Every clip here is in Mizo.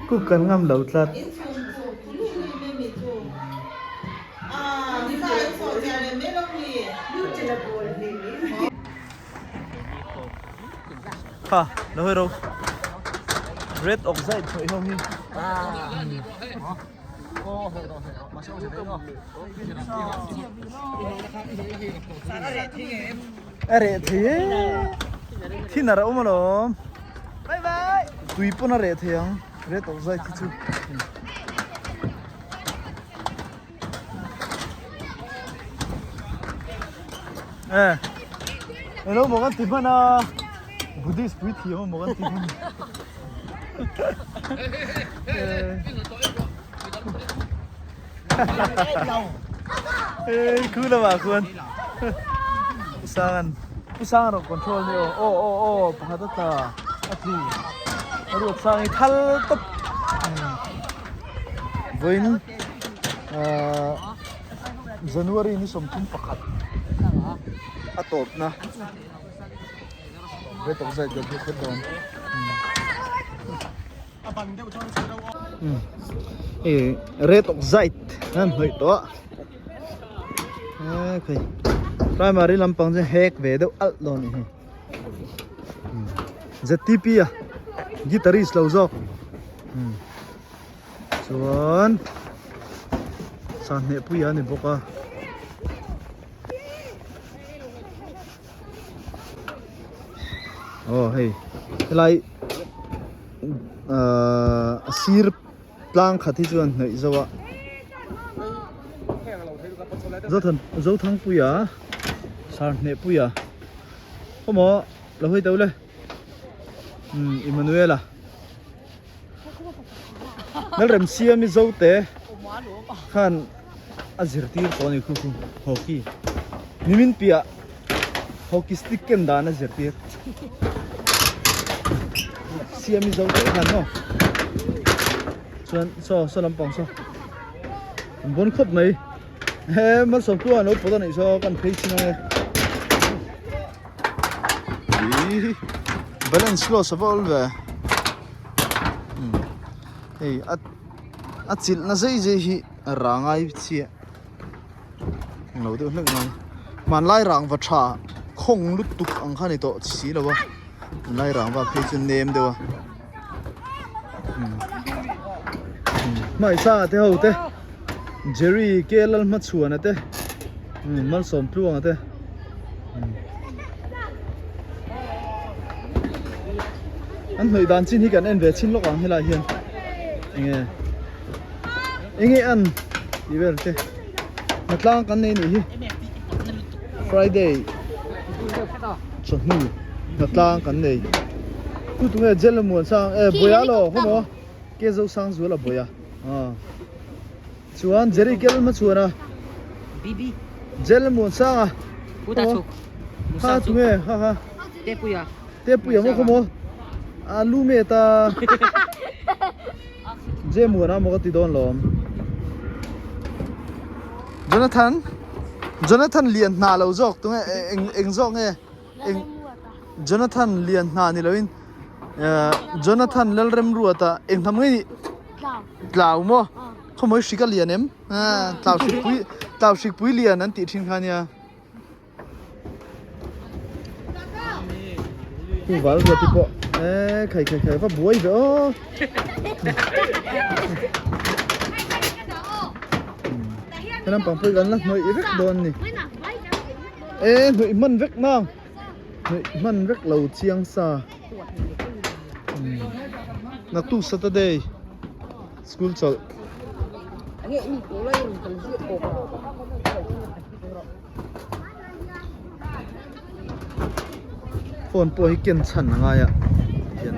Cook kan ngam lo tlat. Kha lo hawi ro red oxide hnawih ho hi a reh thei e thin a awm alawm tui pawn a reh thei ang red oxide hi chu. Eh, elo maw kan ti hman a Buddhist pui thiam a maw kan ti hman Eh, khu lamah khuan Usangan Usangan rawh control ni aw aw aw aw pakhat a tla a tlu a ruat sang hi thal tawp Vawiin January ni 31 a tawpna ve tawk zai deuh phawt dawn. Hei red oxide an hnawih tawh a okay primary lampang chu hek ve deuh alh dawn a ni hei ZTP a guitarist lo zawk. Chuan sahne pui a ni bawk a. Aw hei helai ahh a sir tlang khat hi chuan hnaih zo a Zothan Zothangpuia sarhne puia khawmaw lo hawi deuh le umm Emmanuela. Lalremsiami Zote khan a zirtir tawh a ni khu khu hockey nimin piah hockey stick ken dan a zirtir Siami Zote khan maw chuan saw saw lampang saw an bawn khawp mai he malsawm tluang an lo pawt a nih saw kan phei chin ang e. Ih balance loss a va awl ve hei a a chilh na zai zai hi a rang ai chiah englo deuh hlek mai hmanlai rang va tha khawng lutuk ang kha ni tawh si lo a hmanlai rang va phei chu nem deuh a hmaisa te ho te Jerry K Lalhmachhuana te Malsawm Tluanga te. An hnawih dan chin hi kan en ve chin lawk ang helai hian enge enge an tih vel te hnatlang kan nei nih hi Friday chawhnu hnatlang kan nei tu tunge jail a muan sang e Boya lo khawmaw ke zo sang zual a Boya ah. Chuan Jerry kel hma chhuan a. Bibi. Jel muan sang a. Pu ta chuk. Ha tu nge ha ha. Te puia. Te puia mo kho mo. A lu me ta. Je muan a mo ka ti dawn lom. Jonathan. Jonathan lian hna lo zawk tu nge eng eng zawk nge. Eng Jonathan lian hna ni loin Jonathan Lalremruata eng hnam nge ni. Tlau maw? Khawmawi hrik a lian em? Tlau hrik pui tlau hrik pui lian an tih thin kha nia. Pu val ruat te pawh e khai khai khai va buai ve aw. He lampang pawh hi kan la hnawih vek dawn a ni. E hnawih hman vek nang. Hnawih hman vek lo chiang sa. Naktuk Saturday school chawlh. Phone pawh hi ken chhan a ngai a hian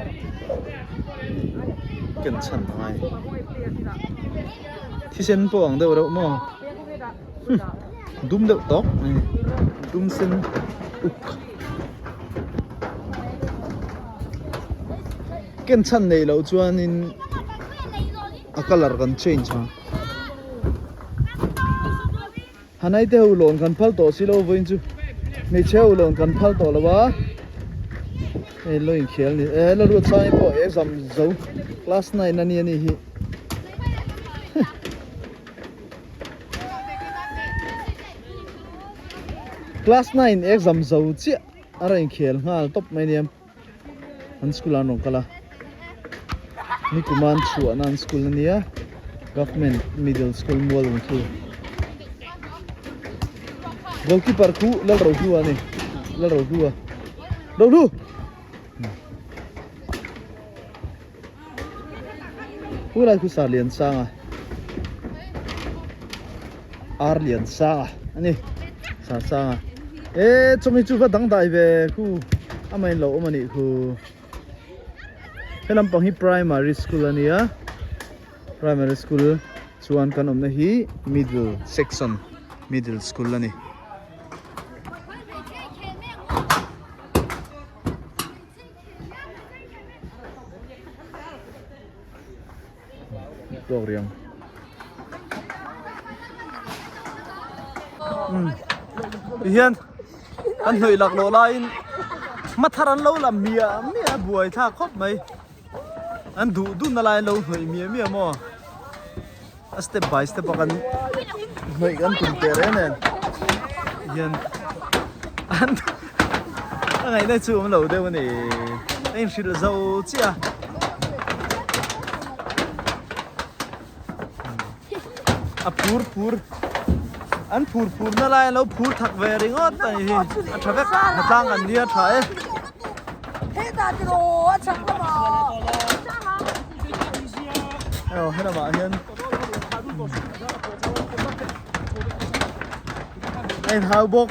ken chhan a ngai thisen pawh ang deuh reuh maw dum deuh tawk mai dum sen uk. Ken chhan neih loh chuanin a colour kan change ang. Hanai te ho lawn kan phal tawh si lo vawiin chu hmeichhe ho lawn kan phal tawh lo a hei lo inkhel ni e la ruat sang hi pawh exam zo class nine a nia ni hi. Class 9 exam zo chiah a rawn inkhel nghal tawp mai nia an school ah an rawn kal a nikuma an chhuahna an school ania government middle school mual ang khi goalkeeper khu Lalrohlua a ni Lalrohlua Rohlu Khulai khu sar lian sang a ar lian sang a ani sar sang a e chumi chu va dang dai ve khu a main lo awm anih khu he lampang hi primary school ania primary school chuan kan awmna hi middle section middle school ani. Tawk riang. Tihian an hnawih lak loh laiin hmathar an lo la miah miah a buai thlak khawp mai. An duh duhna lai an lo hnawih miah miah maw. A step by step a kan hnawih kan tum teh reng nen hian an a ngaihna chu awm lo deuh a ni a inhrilh zo chiah a a phur phur an phur phur na lai an lo phur thak ve ringawt a ni hi a tha vek hna tlang an nia tha e. Aw helamah hian a inhau bawk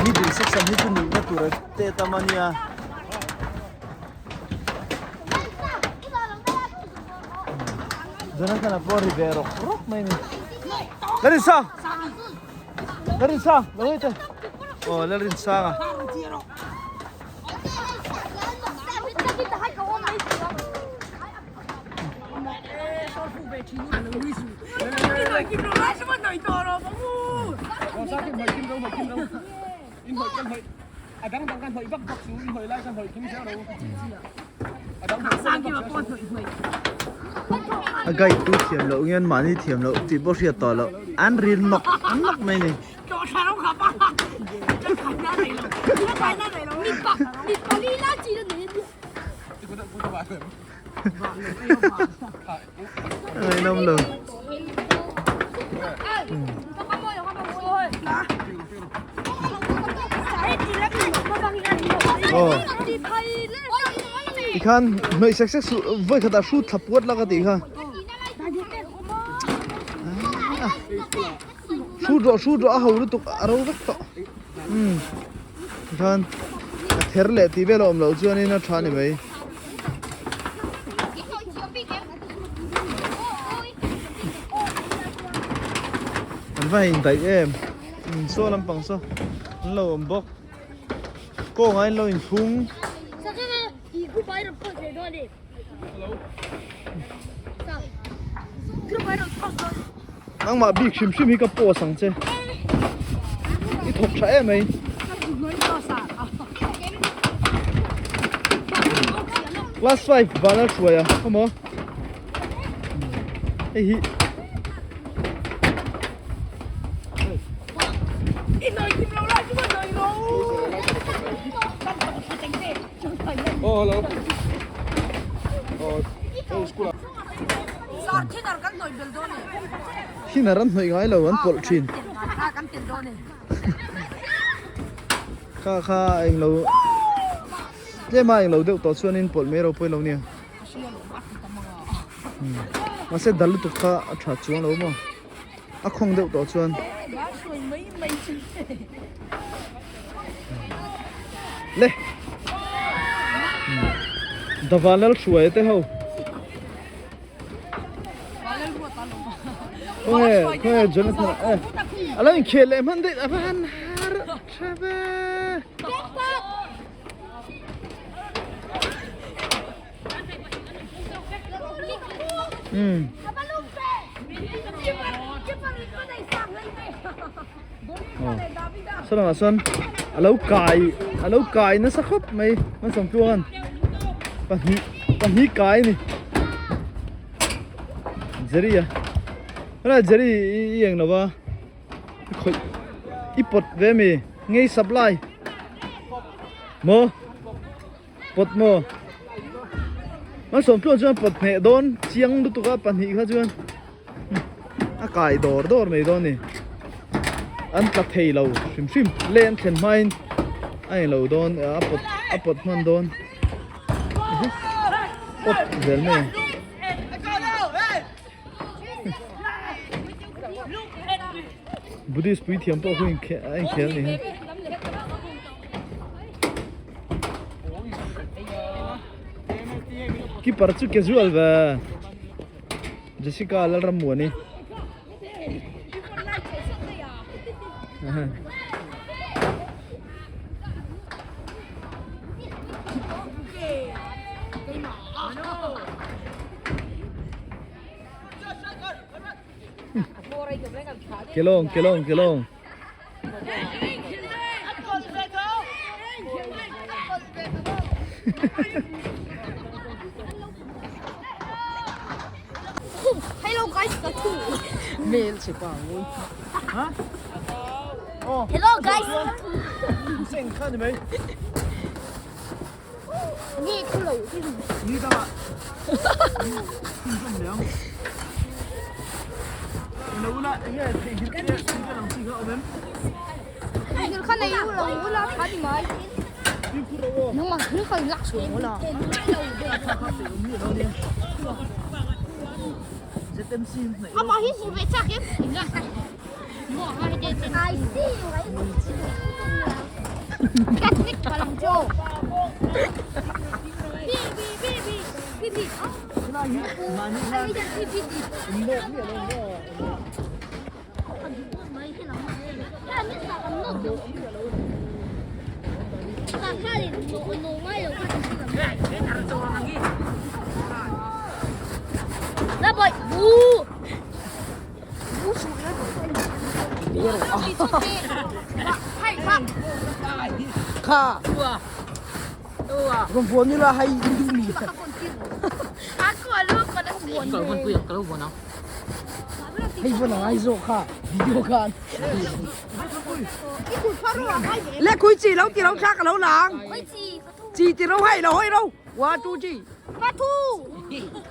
middle section hi chu nihna tur a te tam a nia Jonathan a pawh ri ve rawk rawk mai a ni Larissa Larissa lo hei te aw Larinsanga. A guide tu thiam loh nge an mahni thiam loh tih pawh hriat tawh loh an ril nawk nawk mai a ni. Ngaihnawm lo. Aw. Tikhan hnawih sek sek suh vawi khatah hrut thla puat la ka tih kha. Hrut rawh hrut rawh a ho lutuk a ro vek tawh. Umm tikhan a ther leh tih vel a awm loh chuanin a tha a ni mai. An va indaih em umm saw lampang saw an lo awm bawk kawngah in lo inphung. Nangmah bik hrim hrim hi ka post ang che i thawk tha em mai. Class 5 van a hruai a khawmaw hei hi. Thinner an hnawih ngai lo an pawlh thin. Kha kha englo tlem a englo deuh tawh chuanin pawlh mai ropui lo nia. Mahse dal lutuk kha a tha chuang lo maw a khawng deuh tawh chuan. Le Davanlal hruai te ho Khawnge khawnge Jonathan a lo inkhel leh hman daih a va han har tha ve. Umm. Saw lamah sawn a lo kai a lo kai nasa khawp mai hmasawm tluangan pahnih pahnih kai a ni Jerry a helai Jerry i eng lo va i khawih i pawt ve ami ngei supply maw. Pawt maw? Malsawm tluan chuan pawt hneh dawn chiang lutuk a pahnih kha chuan a kai dawr dawr mai dawn a ni. An tla thei lo hrim hrim leng thlen hmain a englo dawn a pawt a pawt hman dawn pawt zel mai a. Buddhist puithiam pawh khu a inkhel a ni hi. Keeper chu casual ve Jessica Lalrammuani. Kelawng kelawng kelawng. Hello guys, ka thu. Mel che pa ngu. Ha? Oh. Hello guys. Seng kha ni mai. Nge khu lo. Ni danga. Zum liang. Lo la nge thei hil te thil ang chi kha awm em? Thil kha nei u lo ula kha ni mai. Nang ma thil kha lak chu la. ZMC nei. Ama hi mu ve chak em. I see you. Cắt nick vào lòng trô. B B B B B B. Ai biết B B B. Kha. Rom buan ni la hai in du mi. Hei vân ai zo kha video khan. Le khui chi lo ti lo tha ka lo lang. Chi ti lo hai lo hoi lo. Wa tu chi.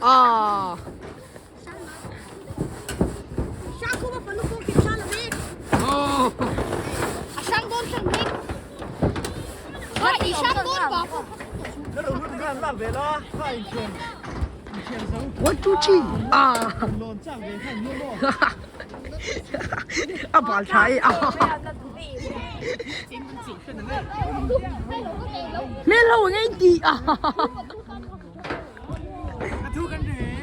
À. One two three à a bal tha e a mel ho nge ti a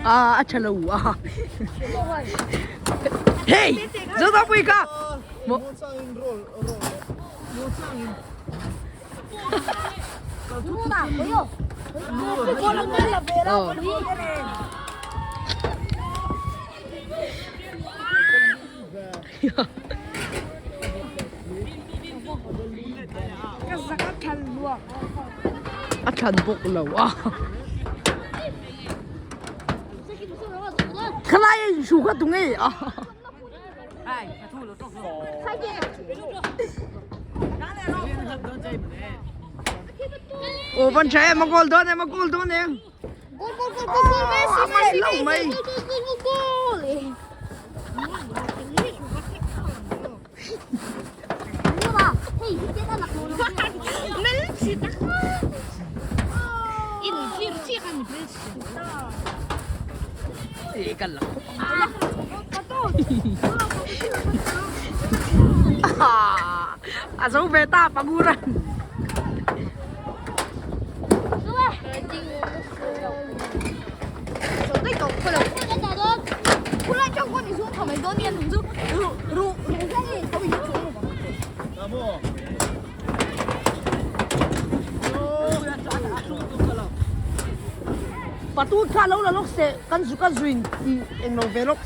a a tha lo a hey zo ta pui ka mo A thlan bawk lo a. Khalai a inhru kha tunge a. Aw van tha em a goal dawn em a goal dawn em. Goal goal goal goal goal Messi A mai lo mai. Goal goal goal goal goal. A zo ve ta panguran. Patu kha lo la lawk se kan zu ka zuin tih eng lo ve lawk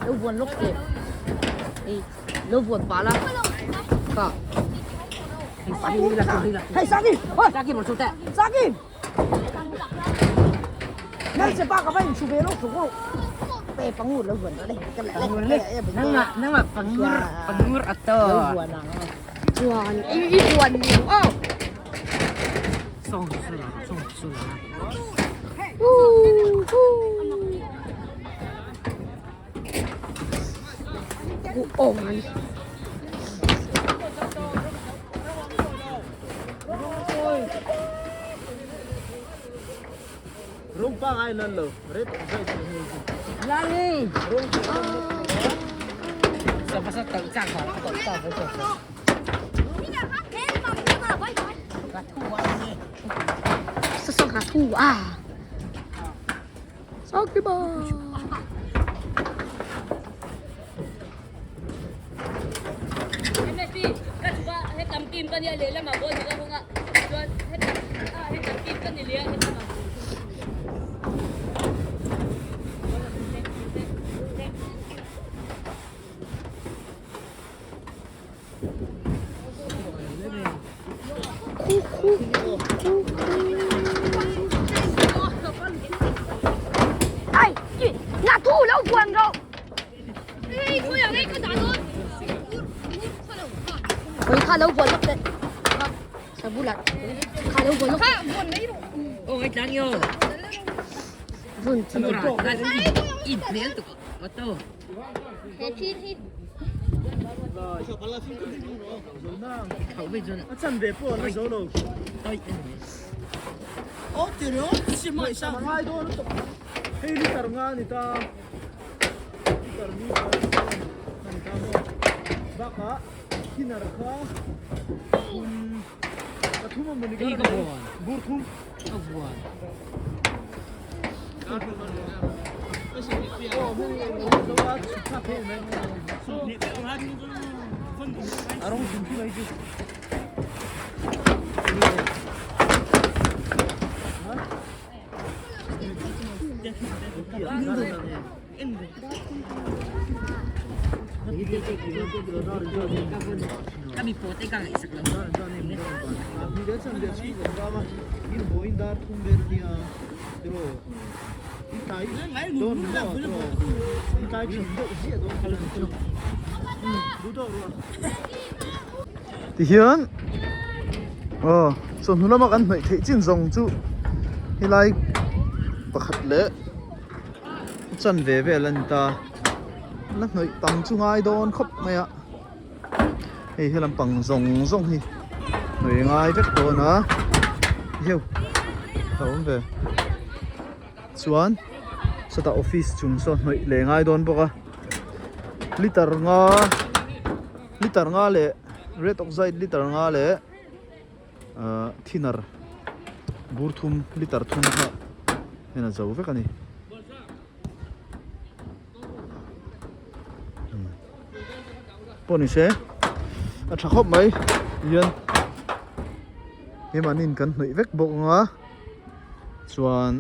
lo vuan lawk se hei lo vuan pah la kha patu kha hei saki hoi saki rawn chhut teh saki hmeichhe pa ka va inchhu ve lawk chhuk rawh pe pangur lo vuan le nangmah nangmah pangur pangur a to lo vuan ang chuan i i vuan ni ang aw A chan ve pawh an zo lo. Ngai dawn lutuk. Hei liter nga a ni ta. Liter ni ta a ni ta maw. Bakah thinner kha kum pathum a mawni ka bur thum. Tihian aw chawhnu lama kan hnawih theih chin zawng chu helai pakhat leh chanve vel a ni ta la hnawih tam chu ngai dawn khawp mai a hei he lampang zawng zawng hi hnawih ngai vek dawn a heu a awm ve chuan sawtah office chung saw hnawih leh ngai dawn bawk a liter nga liter nga leh red oxide liter nga leh ahh thinner bur thum liter thum kha hian a zo vek a ni. Pawh ni se a tha khawp mai tihian hemanin kan hnawih vek bawk ang a chuan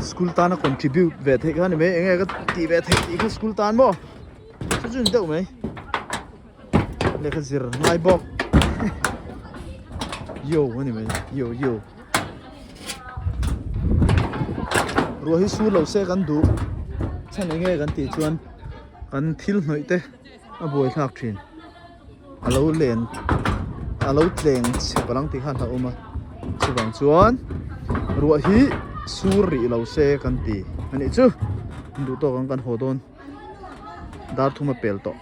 school tana contribute ve theih kha a ni mai eng nge ka tih ve theih tih kha school tan maw chu chu a ni deuh mai lehkha zir ngai bawk yo a ni mai yo yo. Ruah hi sur lo se kan duh chhan eng nge kan tih chuan kan thil hnawih te a buai thlak thin a lo len a lo tleng chhe palang tih khan a awm a chuvang chuan ruah hi sur rih lo se kan ti a nih chu duh tawk ang kan haw dawn dar thum a pel tawh.